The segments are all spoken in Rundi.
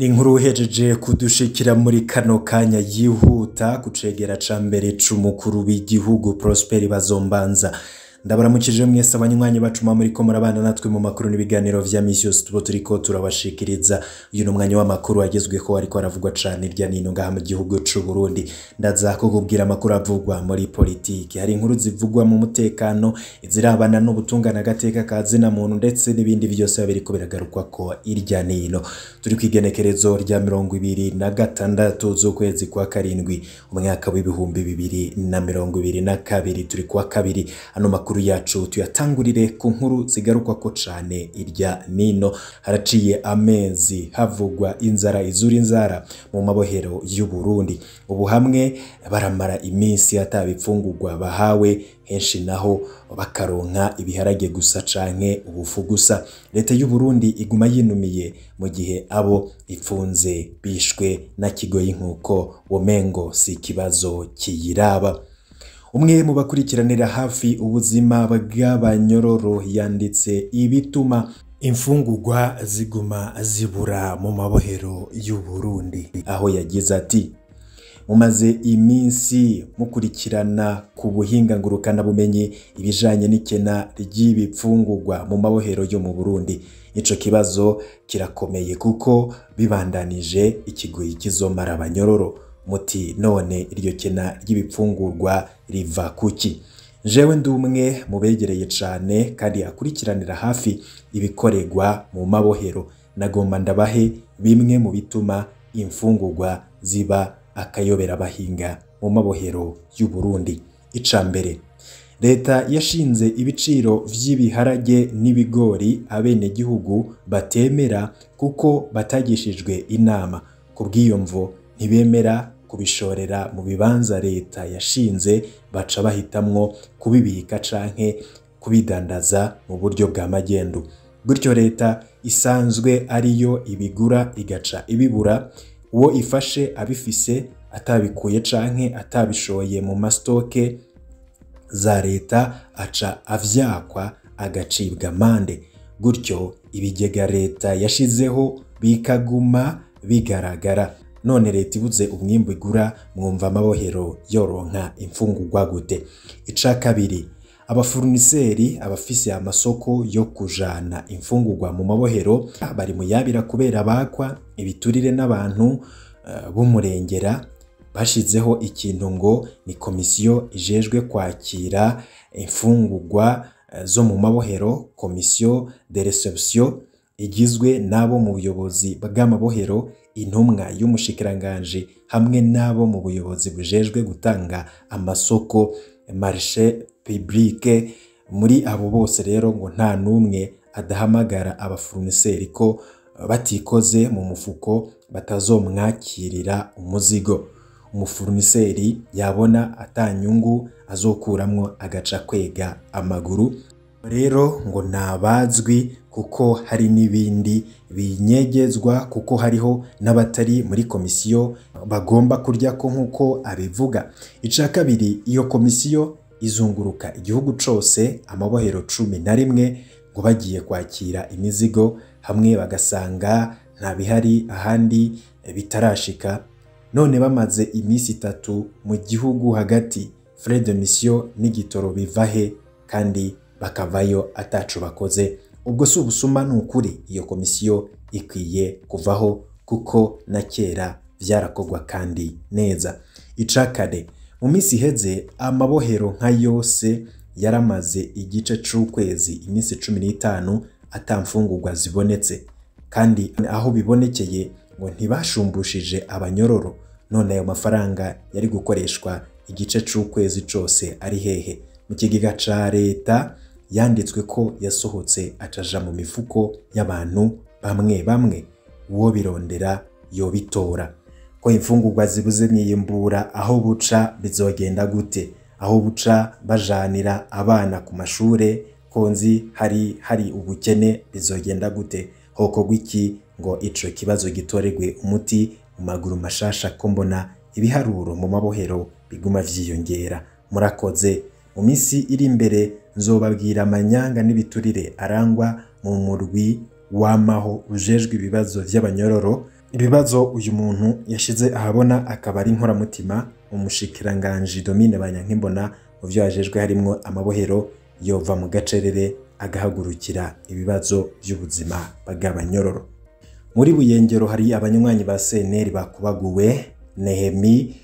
Ni inkuru uhejeje kudushikira muri kano kanya yihuta kucegera ca mbere c'umukuru w'igihugu Prosper Bazombanza. Ndabaramukije mwese abanywanyi bacu muri ko murabana natwe mu makuru n'ibiganiro vya misi yose tuba turiko turabashikiriza. Uyu ni umwanya w'amakuru agezweho ariko aravugwa cane irya nino ngaha mu gihugu c'u Burundi. Ndaza kukubwira amakuru avugwa muri politiki, hari inkuru zivugwa mu mutekano, izirabana n'ubutungane, agateka ka zina muntu ndetse n'ibindi vyose biriko biragarukwako irya nino. Turi kw'igenekerezo rya 26 z'ukwezi kwa karindwi umwaka w'2022, turi kuwa kabiri. Ano makuru yacu tuyatangurire ku nkuru zigarukwako cane irya nino. Haraciye amezi havugwa inzara izura inzara mu mabohero y'u Burundi. Ubu hamwe baramara iminsi atabipfungurwa bahawe, henshi naho bakaronka ibiharage gusa canke ubufu gusa. Leta y'u Burundi iguma yinumiye mu gihe abo ifunze bishwe na kigoyi nkuko womengo si ikibazo kiyiraba. Umwe mu bakurikiranira hafi ubuzima bw'abanyororo yanditse ibituma imfungurwa ziguma zibura mu mabohero y'u Burundi, aho yagize ati: mumaze iminsi mukurikirana ku buhinga ngurukana bumenyi ibijanye n'ikena ry'ibipfungurwa mu mabohero yo mu Burundi. Ico kibazo kirakomeye kuko bibandanije ikigoyi kizomara abanyororo. Muti none iryo kena ry'ibipfungurwa riva kuki? Jewe ndi umwe mu begereye cane kandi akurikiranira hafi ibikorerwa mu mabohero. Nagomba ndabahe bimwe mu bituma imfungurwa ziba akayobera abahinga mu mabohero y'u Burundi. Ica mbere, leta yashinze ibiciro vy'ibiharage n'ibigori abenegihugu batemera kuko batagishijwe inama. Kubw'iyo mvo ntibemera kubishorera mu bibanza leta yashinze, baca bahitamwo kubibika canke kubidandaza mu buryo bwa magendu. Gutyo leta isanzwe ariyo ibigura igaca ibibura, uwo ifashe abifise atabikuye canke atabishoye mu mastoke za leta aca avyakwa agacibwa amande. Gutyo ibigega leta yashizeho bikaguma bigaragara. None leta ibuze umwimbu igura, mwumva amabohero yoronka imfungurwa gute? Ica kabiri, abafuruniseri abafise amasoko yo kujana imfungurwa mu mabohero bari muyabira kubera bakwa ibiturire n'abantu b'umurengera. Bashizeho ikintu ngo ni komisiyo ijejwe kwakira imfungurwa zo mu mabohero, komisiyo de reception, igizwe n'abo mu buyobozi bw'amabohero, intumwa y'umushikiranganje hamwe n'abo mu buyobozi bujejwe gutanga amasoko, marché public. Muri abo bose rero ngo nta n'umwe adahamagara abafuruniseri ko batikoze mu mufuko batazomwakirira umuzigo. Umufuruniseri yabona atanyungu azokuramwo agaca kwega amaguru. Rero ngo nabazwi kuko hari n'ibindi binyegezwa, kuko hariho n'abatari muri komisiyo bagomba kurya ko nkuko abivuga. Ica kabiri, iyo komisiyo izunguruka igihugu cose amabohero 11 ngo bagiye kwakira imizigo, hamwe bagasanga nta bihari ahandi bitarashika. None bamaze iminsi 3 mu gihugu hagati, frais de mission n'igitoro bivahe kandi bakavayo ataco bakoze? Ubwo si ubusuma? Ni ukuri iyo komisiyo ikwiye kuvaho kuko na kera vyarakorwa kandi neza. Ica kane, mu minsi iheze amabohero nka yose yaramaze igice c'ukwezi, iminsi 15 ata mfungurwa zibonetse, kandi aho bibonekeye ngo ntibashumbushije abanyororo. None ayo mafaranga yari gukoreshwa igice c'ukwezi cose ari hehe? Mu kigega ca leta yanditswe ko yasohotse acaja mu mifuko y'abantu bamwe bamwe. Uwo birondera yobitora. Ko imfungurwa zibuze mwiyimbura, aho buca bizogenda gute? Aho buca bajanira abana ku mashure ko nzi hari ubukene, bizogenda gute? Hokorwa iki ngo ico kibazo gitoregwe umuti mu maguru mashasha, ko mbona ibiharuro mu mabohero biguma vyiyongera? Murakoze. Mu minsi iri imbere nzobabwira amanyanga n'ibiturire arangwa mu murwi wamaho ujejwe ibibazo vy'abanyororo. Ibibazo uyu muntu yashize ahabona akaba ari inkoramutima umushikiranganji Domine Banyankimbona mu vyo yajejwe harimwo amabohero, yova mu gacerere agahagurukira ibibazo by'ubuzima bw'abanyororo. Muri Buyengero hari abanywanyi ba CNL bakubaguwe, Nehemi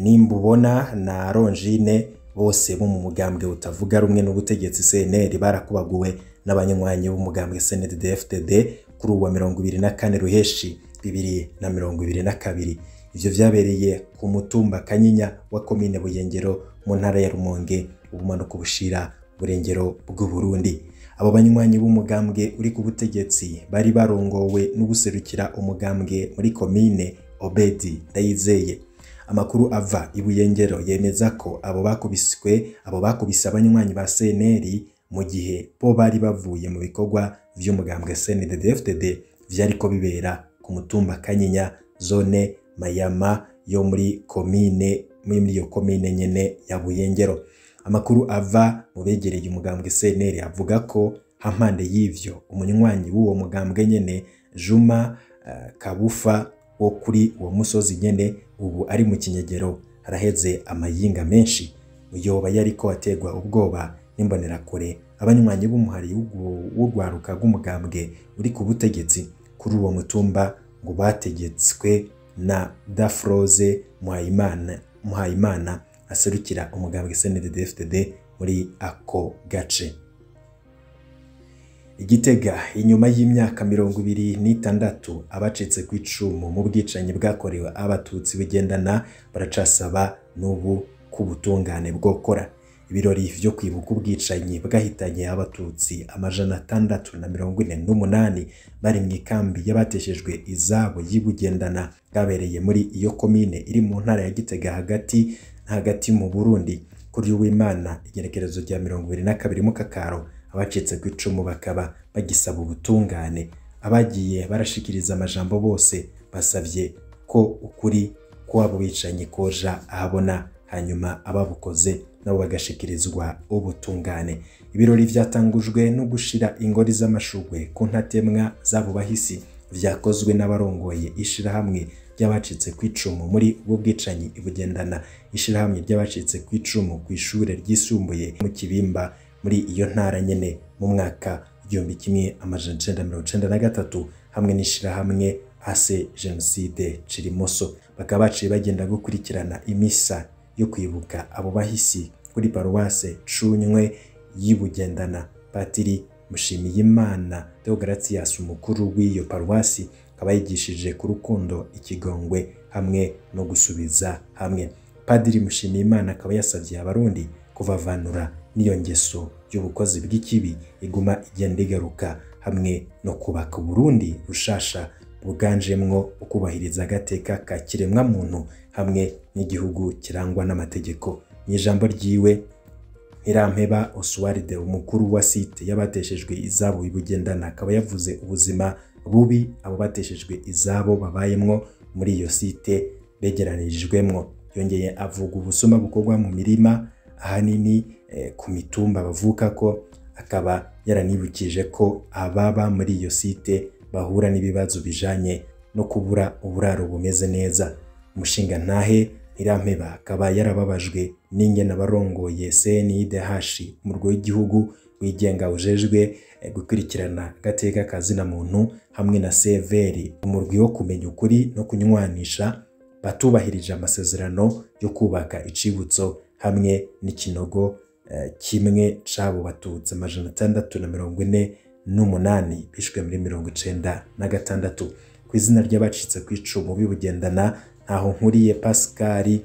Nimbubona na Ronjine bose bo mu mugambwe utavuga rumwe n'ubutegetsi CNL barakubaguwe n'abanywanyi b'umugambwe CNDD-FDD kuri uwa 24 Ruheshi 2022. Ivyo vyabereye ku mutumba Kanyinya wa komine Buyengero mu ntara ya Rumonge, ubumanuko bushira burengero bw'u Burundi. Abo banywanyi b'umugambwe uri ku butegetsi bari barongowe n'uguserukira umugambwe muri komine Obedi Ndayizeye. Amakuru ava i Buyengero yemeza ko abo bakubise abanywanyi ba CNL mu gihe bo bari bavuye mu bikorwa vy'umugambwe CNDD-FDD vyariko bibera ku mutumba Kanyinya zone Mayama yo muri komine muri iyo komine nyene ya Buyengero. Amakuru ava mu begereye umugambwe CNL avuga ko hampande y'ivyo umunywanyi w'uwo mugambwe nyene Juma Kabufa wo kuri uwo musozi nyene ubu ari mu kinyegero haraheze amayinga menshi, yoba yariko ategwa ubwoba n'imbonerakure abanywanyi b'umuhari w'urwaruka rw'umugambwe uri ku butegetsi kuri uwo mutumba ngo bategetswe na Dafroze Muhayimana aserukira umugambwe CNDD-FDD muri ako gace. Igitega, inyuma y'imyaka 26 abacitse ku icumu mu bwicanyi bwakorewe abatutsi bigendana baracasaba n'ubu kubutungane bwokora. Ibirori vyo kwibuka ubwicanyi bwahitanye abatutsi 648 bari mu ikambi y'abateshejwe izabo y'Ibugendana bwabereye muri iyo komine iri mu ntara ya Gitega hagati hagati mu Burundi kuri Uwimana igenekerezo rya 22 Mukakaro. Abacitse ku icumu bakaba bagisaba ubutungane. Abagiye barashikiriza amajambo bose basavye ko ukuri kwabo bicanyi koja ahabona, hanyuma ababukoze nabo bagashikirizwa ubutungane. Ibirori vyatangujwe no gushira ingori z'amashugwe ku ntatemwa zabo bahisi vyakozwe n'abarongoye ishirahamwe ry'abacitse ku icumu muri ubwo bwicanyi ibugendana, ishirahamwe ry'abacitse ku icumu ku ishure ryisumbuye mu Kibimba muri iyo ntara nyene mu mwaka 1993 hamwe n'ishirahamwe AC Genocide Cirimoso. Bakaba baciye bagenda gukurikirana imisa yo kwibuka abo bahisi kuri paruwase Cunywe y'Ibugendana. Patiri Mushimiyimana Deogratias umukuru w'iyo paruwasi akaba yigishije ku rukundo, ikigongwe hamwe no gusubiza hamwe. Padiri Mushimiyimana akaba yasavye abarundi kuvavanura n'iyo ngeso y'ubukozi bw'ikibi iguma igenda igaruka, hamwe no kubaka Burundi rushasha buganjemwo ukubahiriza agateka ka kiremwa muntu hamwe n'igihugu kirangwa n'amategeko. Mu ijambo ryiwe, Ntirampeba Oswald umukuru wa site y'abateshejwe izabo ibugendana akaba yavuze ubuzima bubi abo bateshejwe izabo babayemwo muri iyo site begeranirijwemwo. Yongeye avuga ubusuma bukorwa mu mirima ahanini ku mitumba bavuka ko, akaba yaranibukije ko ababa muri iyo site bahura n'ibibazo bijanye no kubura uburaro bumeze neza. Umushinga ntahe Ntirampeba akaba yarababajwe n'ingene abarongoye CNIDH umurwi w'igihugu wigenga ujejwe gukurikirana agateka kazina muntu hamwe na CVR umurwi wo kumenya ukuri no kunywanisha batubahirije amasezerano yo kubaka icibutso hamwe n'ikinogo kimwe c'abo batutsi 648 bishwe muri 96. Ku izina ry'abacitse ku icumu b'ibugendana ntaho nkuriye Pascal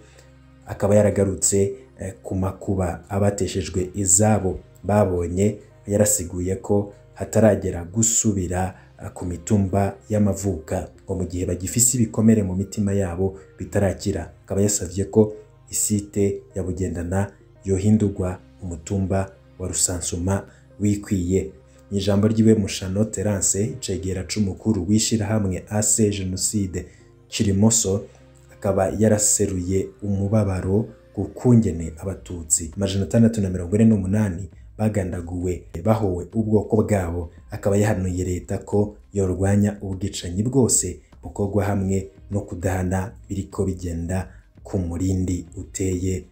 akaba yaragarutse ku makuba abateshejwe izabo babonye, yarasiguye ko hataragera gusubira ku mitumba y'amavuka ngo mu gihe bagifise ibikomere mu mitima yabo bitarakira. Akaba yasavye ko isite ya Bugendana yohindurwa umutumba wa Rusansuma wikwiye. Mu ijambo ryiwe, Mushano Terence icegera c'umukuru w'ishirahamwe AC Genocide Kirimoso akaba yaraseruye umubabaro gukungene abatutsi 648 bagandaguwe bahowe ubwoko bwabo. Akaba yahanuye leta ko yorwanya ubwicanyi bwose bukorwa hamwe no kudahana biriko bigenda ku murindi uteye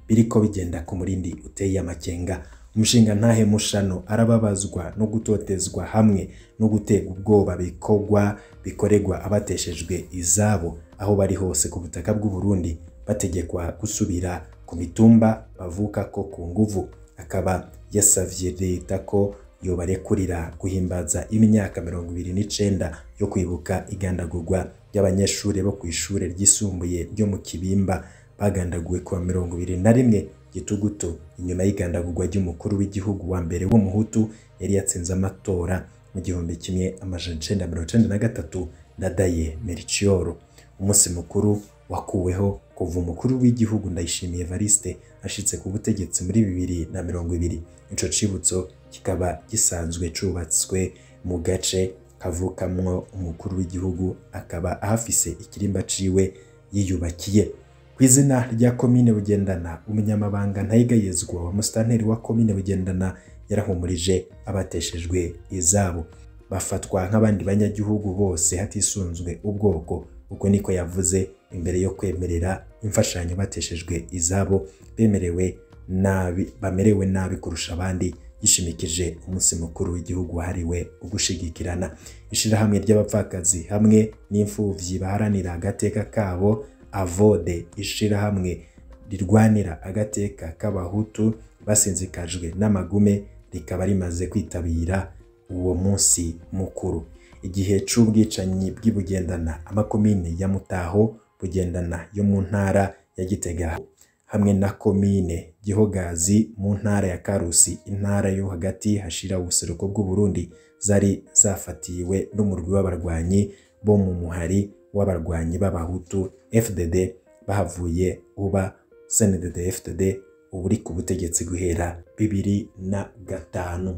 biriko bigenda ku murindi uteye amakenga. Umushinga ntahe Mushano arababazwa no gutotezwa hamwe no gutega ubwoba bikorwa bikoregwa abateshejwe izabo aho bari hose ku butaka bw'u Burundi, bategekwa gusubira ku mitumba bavuka ko ku nguvu. Akaba yasavye leta ko yobarekurira guhimbaza imyaka 29 yo kwibuka igandagurwa ry'abanyeshure bo kw'ishure ryisumbuye ryo mu Kibimba bagandaguwe kuwa 21 Gitugutu, inyuma y'igandagurwa ry'umukuru w'igihugu wa mbere w'umuhutu yari yatsinze amatora mu 1993 Ndadaye Melchior. Umunsi mukuru wakuweho kuva umukuru w'igihugu Ndayishimiye Evariste ashitse ku butegetsi muri 2020. Ico cibutso kikaba gisanzwe cubatswe mu gace kavukamwo umukuru w'igihugu, akaba ahafise ikirimba ciwe yiyubakiye. Kw'izina rya komine Bugendana, umunyamabanga Ntayigayezwa wa musitanteri wa komine Bugendana yarahumurije abateshejwe izabo, bafatwa nk'abandi banyagihugu bose hatisunzwe ubwoko. Uko niko yavuze imbere yo kwemerera imfashanyo bateshejwe izabo bemerewe nabi, bamerewe nabi kurusha abandi, yishimikije umunsi mukuru w'igihugu wahariwe ugushigikirana. Ishirahamwe ry'abapfakazi hamwe n'imfuvyi baharanira agateka kabo AVODE, ishirahamwe rirwanira agateka k'abahutu basinzikajwe n'amagume, rikaba rimaze kwitabira uwo munsi mukuru. Igihe c'ubwicanyi bw'ibugendana, amakomine ya Mutaho, Bugendana yo mu ntara ya Gitega hamwe na komine Gihogazi mu ntara ya Karusi, intara yo hagati hashira ubuseruko bw'u Burundi, zari zafatiwe n'umurwi w'abarwanyi bo mu muhari w'abarwanyi b'abahutu FDD, bahavuye uba CNDD FDD uburi ku butegetsi guhera 2005.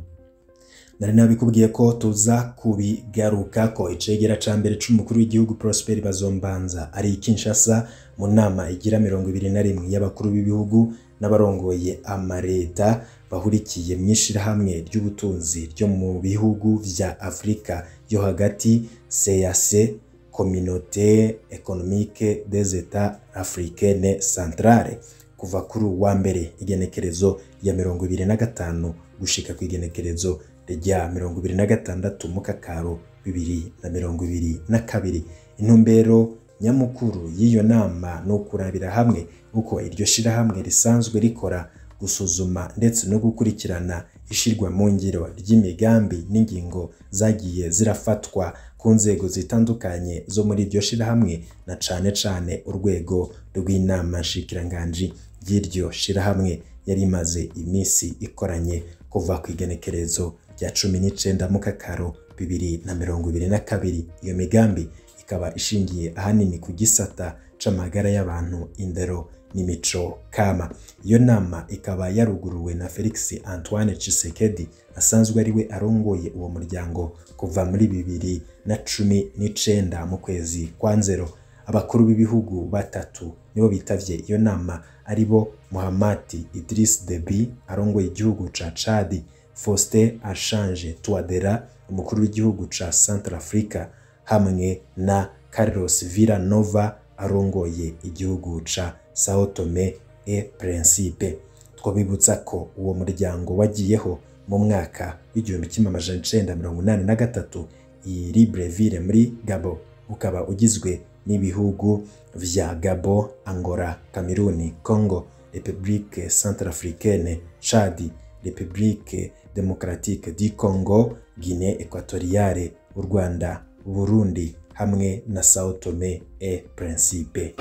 Nari nabikubwiye ko tuza kubigaruka ko icegera ca mbere c'umukuru w'igihugu Prosper Bazombanza ari i Kinshasa mu nama igira 21 y'abakuru b'ibihugu n'abarongoye amareta bahurikiye mw'ishirahamwe ry'ubutunzi ryo mu bihugu vya Afrika yo hagati CEEAC, Communauté Économique des États Africaines Centrales, kuva kuri wa mbere igenekerezo rya 25 gushika ku igenekerezo rya 26 Mukakaro 2022. Intumbero nyamukuru y'iyo nama no kurabira hamwe uko iryo shirahamwe risanzwe rikora, gusuzuma ndetse no gukurikirana ishirwa mu ngiro ry'imigambi n'ingingo zagiye zirafatwa ku nzego zitandukanye zo muri iryo shirahamwe, na cane cane urwego rw'inama nshikiranganji ry'iryo shirahamwe yari imaze iminsi ikoranye kuva ku igenekerezo rya 19 Mukakaro 2022. Iyo migambi ikaba ishingiye ahanini ku gisata c'amagara y'abantu, indero n'imico kama. Iyo nama ikaba yaruguruwe na Felix Antoine Tshisekedi asanzwe ari we arongoye uwo muryango kuva muri 2019 mu kwezi kwa Nzero. Abakuru b'ibihugu batatu nibo bitavye iyo nama, aribo Mohamed Idriss Deby arongoye igihugu ca Chad, Faustin Archange Touadera umukuru w'igihugu ca Centrafrica, hamwe na Carlos Villanova arongoye igihugu ca Sao Tome et Principe. Twabibutsa ko uwo muryango wagiyeho mu mwaka w'1983 i Libreville muri Gabon, ukaba ugizwe n'ibihugu vya Gabon, Angola, Cameroon, Congo, République Centrafricaine, Chad, République Démocratique du Congo, Guinée Equatoriale, u Rwanda, Burundi hamwe na Sao Tome et Principe.